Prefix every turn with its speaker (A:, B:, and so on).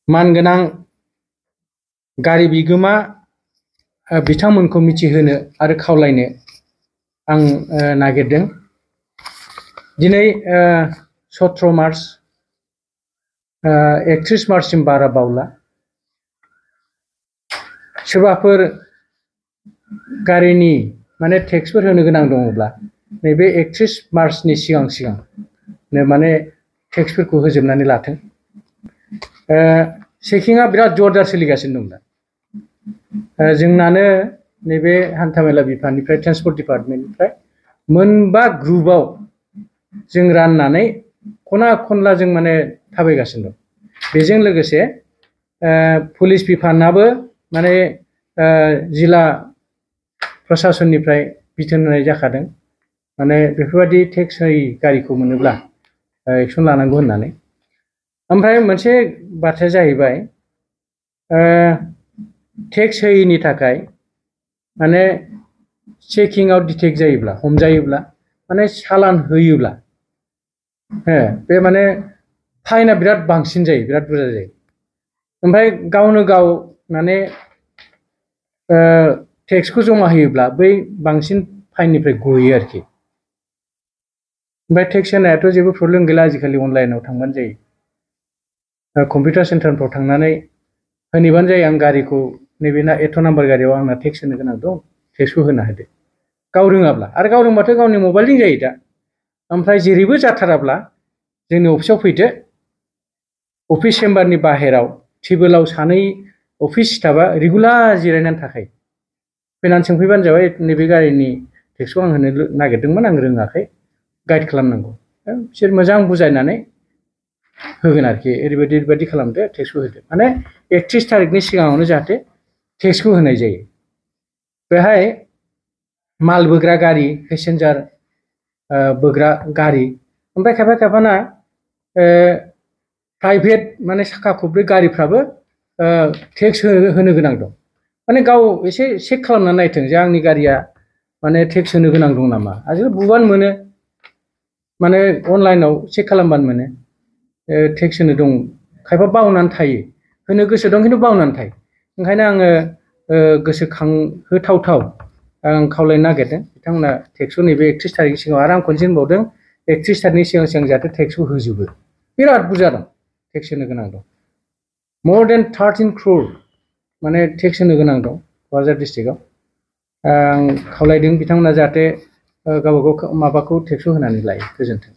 A: मानगोनां गारि बिगोमा बिथांमोनखौ मिथिहोनो आरो खावलायनो आं नागिरदों। दिनै 17 मार्च 31 मार्चसिम बारा बावला। सोरबाफोर गारिनि माने टेक्सफोर होनो गोनां दङब्ला नैबे 31 मार्चनि सिगां माने टेक्सफोरखौ होजोबनानै लाथों। चेकिंआ बिराद जरदार सोलिगासिनो दं दा। जोंनानो नैबे हान्थामेला बिफाननिफ्राय ट्रेन्सपर्ट डिपार्टमेन्टनिफ्राय मोनबा ग्रुपआव जों राननानै खना खनला जों माने थाबायगासिनो दं। बेजों लोगोसे पुलिस बिफानाबो माने जिल्ला प्रशासननिफ्राय बिथोन होनाय जाखादों, माने बेफोरबायदि टेक्स होयि गारिखौ मोनोब्ला एक्सन लानांगौ होननानै। ओमफ्राय मोनसे बाथ्राया जाहैबाय टेक्स होयिनि थाखाय माने चेकिंआव डिटेक्ट जायोब्ला, हमजायोब्ला, माने चालान होयोब्ला बे माने फाइनआ बिराद बांसिन जायो, बिराद बुरजा जायो। ओमफ्राय गावनो गाव माने टेक्सखौ जमा होयोब्ला बै बांसिन फाइननिफ्राय गयो आरोखि। ओमफ्राय टेक्स होनायाथ' जेबो प्रब्लेम गैला, आजिखालि अनलाइनाव थांबानो जायो। कम्पिउटार सेन्टारफ्राव थांनानै होनैबानो जायो, आं गारिखौ नैबे एथ' नाम्बार गारियाव आंना टेक्स होनो गोनां दं, टेक्सखौ होना होदो। गाव रोङाब्ला, आरो गाव रोंबाथ' गावनि मबाइलजों जायो दा। ओमफ्राय जेरैबो जाथाराब्ला जोंनि अफिसाव फैदो। अफिस चेम्बारनि बाहेराव टेबोलाव सानै अफिस स्टाफआ रेगुलार जिरायनानै थाखायो। फैनानै सोंफैबानो जाबाय, नैबे गारिनि टेक्सखौ आं होनो नागिरदोंमोन, आं रोङाखै, गाइड खालामनांगौ। बिसोर मोजां बुजायनानै होगोन आरोखि, ओरैबायदि खालामदो, टेक्सखौ होदो। माने 31 थारिखनि सिगाङावनो जाहाथे टेक्सखौ होनाय जायो। बेहाय माल बोग्रा गारि, पेसेन्जार बोग्रा गारि, ओमफ्राय खायफाना प्राइभेट माने साखा खब्रै गारिफ्राबो टेक्स होनो गोनां दं। माने गाव एसे चेक खालामनानै नायथों जे आंनि गारिया माने टेक्स होनो गोनां दं नामा। आजिखालि बुबानो मोनो, माने अनलाइनाव चेक खालामबानो मोनो टेक्स होनो दं। खायफा बावनानै थायो, होनो गोसो दं खिन्थु बावनानै थायो। ओंखायनो आङो गोसोखांहोथावथाव आं खावलायनो नागिरदों बिथांमोना टेक्सखौ नैबे 31 थारिखनि सिगाङाव। आरो आं खनसे होनबावदों, 31 थारिखनि सिगां जाहाथे टेक्सखौ होजोबो। बिराद बुरजा दं, टेक्स होनो गोनां दं। more than 13 crore माने टेक्स होनो गोनां दं क'क्राझार डिस्ट्रिक्टआव। आं खावलायदों बिथांमोना जाहाथे गावबा गाव माबाखौ टेक्सखौ होनानै लायो। गोजोन्थों।